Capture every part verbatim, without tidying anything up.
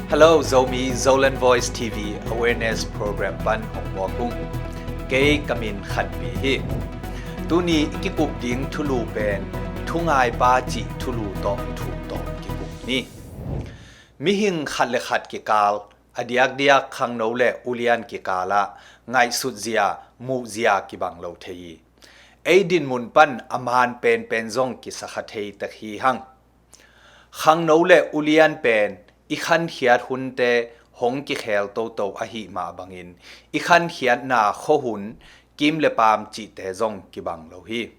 Hello Zomi, Zoland Voice T V Awareness Program pan hong muak ung. Kei ka min Khanpi hi. Tuni i kikup ding thulu pen Thungaipa cih thulu tawh thu tawh kikup ni. Mihing khat le khat kikal, a diakdiak khangno le ulian kikalah ngaihsutzia, muhzia kibang lo thei hi. Ei dinmun pan a man penpen zong kisakha thei tek hi hang. Khangno le ulian pen i khankhiat hunte hong kikhel toto ahih mah bangin i khankhiatna khuahun, kim le paam cihte zong kibang lo hi.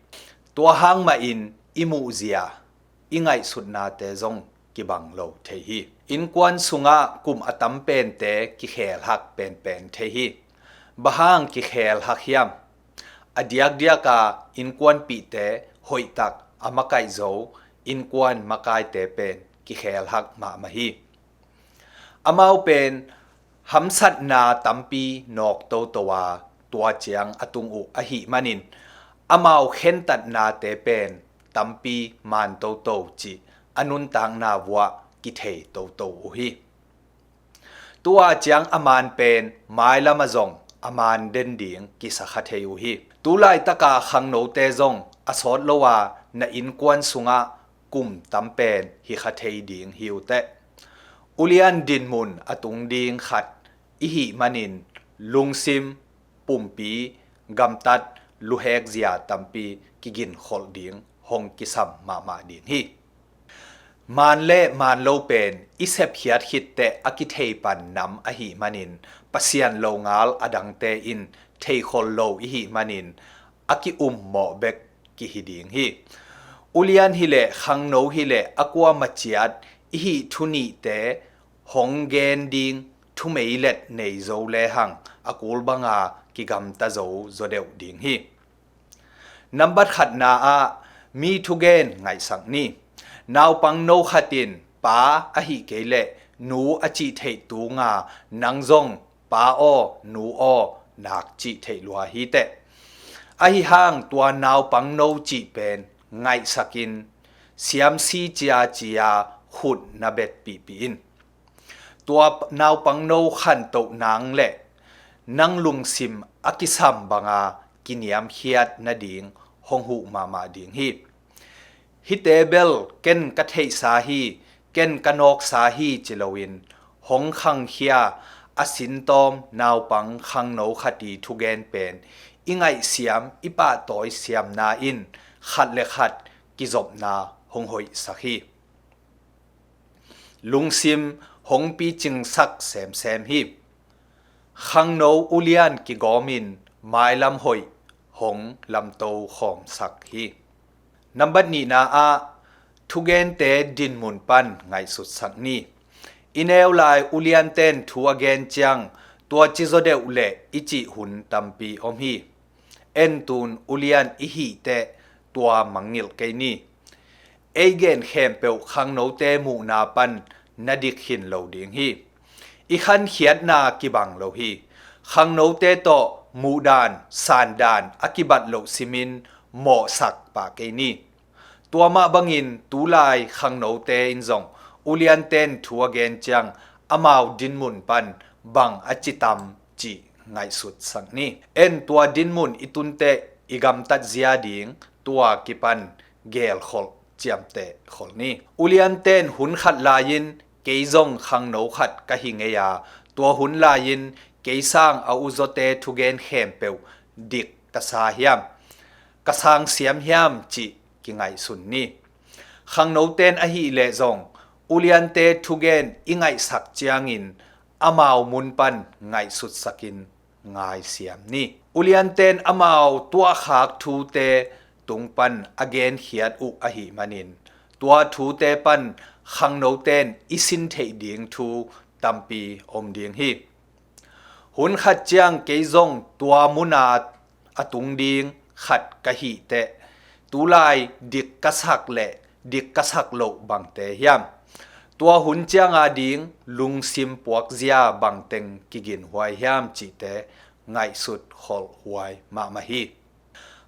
Tua hang mahin i muhzia, i ngaihsutnate zong kibang lo thei hi. Innkuan sungah kum a tam pente kikhelhak penpen thei hi. Bang hang kikhelhak hiam? A diakdiaka innkuanpihte hoihtak a makaih zo innkuan makaite pen kikhelhak mahmah hi. Amau pen hamsatna tampi nawk toto a, tua ciang a tung uh ahih manin amau khentatnate pen tampi man toto cih a nuntakna vuah kithei toto uh hi. Tua ciang a man pen mailam ah zong a man den ding kisakha thei uh hi. Tulaitaka khangnote zong a sawt lo a na innkuan sungah kum tam pen hi kha thei ding hi uh teh. Ulian dinmun a tung ding khat i hih manin lungsim, pumpi, gamtat, luhekzia tampi kiginkholh ding hong kisam mahmah ding hi. Man le man lo pen i sepkhiat khitteh a kithei pan nam ahih manin Pasian longal a dangte in theikhol lo i hih manin a ki-ummawh bek kihi ding hi. Ulian hileh khangno hileh a kuama ciat i hih thu nihte hong gen ding thumeilet nei zo lehang a kul banga kigamta zo zaw deuh ding hi. Nambat khatna ah mi thugen ngaihsak ni. Naupangno khat in pa ahih kei leh nu a cih theih tunga nang zong pa aw, nu aw, nak cih theih lua hi teh. Ahi hang tua naupangno cih pen ngaihsakin siamsi cia cia khut na betpihpih in. Tua naupangno khantoh nang le nang lungsim a kisam banga kiniamkhiat nading hong huh mahmah ding hi. Hihte bel ken ka theihsa hi, ken ka nawksa hi ci loin hong khangkhia a sintawm naupang khangno khat i thugen pen i ngaihsiam, i pahtawi siamna in khat le khat kizopna hong hoihsak hi. Lungsim hong picingsak semsem hi. Khangno ulian kigawmin mailam hoih hong lamto khawmsak hi. Nambat nihna ah thugente dinmun pan ngaihsutsak ni. I neu lai ulianten thu a gen ciang tua ci zaw deuh leh i cih hun tampi om hi. Entun ulian i hih teh tua mangngilh kei ni. Ei gen khempeuh khangnote muhna pan na dik khin lo ding hi. I khankhiatna kibang lo hi. Khangnote tawh muhdan sandan a kibat loh simin mawhsak pah kei ni. Tua mah bangin tulai khangnote in zong ulianten thu a gen ciang amau dinmun pan bang a citam cih ngaihsutsak ni. En tua dinmun i tunteh i gamtat zia ding tua kipan gelkholh ciamteh khol ni. Ulianten hun khat lai-in kei zong khangno khat ka hi ngei a, tua hun lai-in kei sang a uzawte thugen khempeuh dik ka sa hiam, ka sang siam hiam cih kingaihsun ni. Khangnoten ahih leh zong uliante thugen i ngaihsak ciangin amau mun pan ngaihsutsakin ngaisiam ni. Ulianten amau tuahkhak thute tung pan a genkhiat uh ahih manin tua thute pan khangnoten i sin theih ding thu tampi om ding hi. Hun khat ciang kei zong tua muna a tung ding khat ka hih teh tulai dik ka sak le dik ka sak loh bangte hiam, tua hun cianga ding lungsim puakzia bangteng kiginhuai hiam cihte ngaihsut kholhhuai mahmah hi.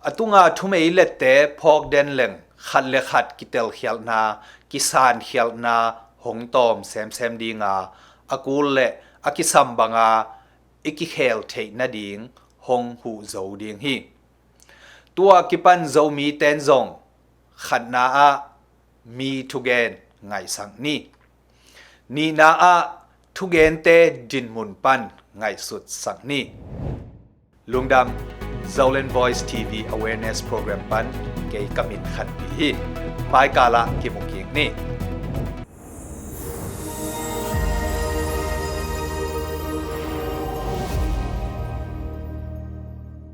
A tunga thumei lette phawk den leng khat le khat kitelkhialhna, kisankhialhna hong tawm semsem dinga a kul le a kisam banga i kikhel theih nading hong huh zo ding hi. Tua kipan Zomite in zong khatna ah mi thugen ngaihsak ni. Nihna ah thugente dinmun pan ngaihsutsak ni. Lungdam, Zoland Voice T V Awareness Program pan kei ka min Khan Pi hi. Mai kal ah kimu kik ni.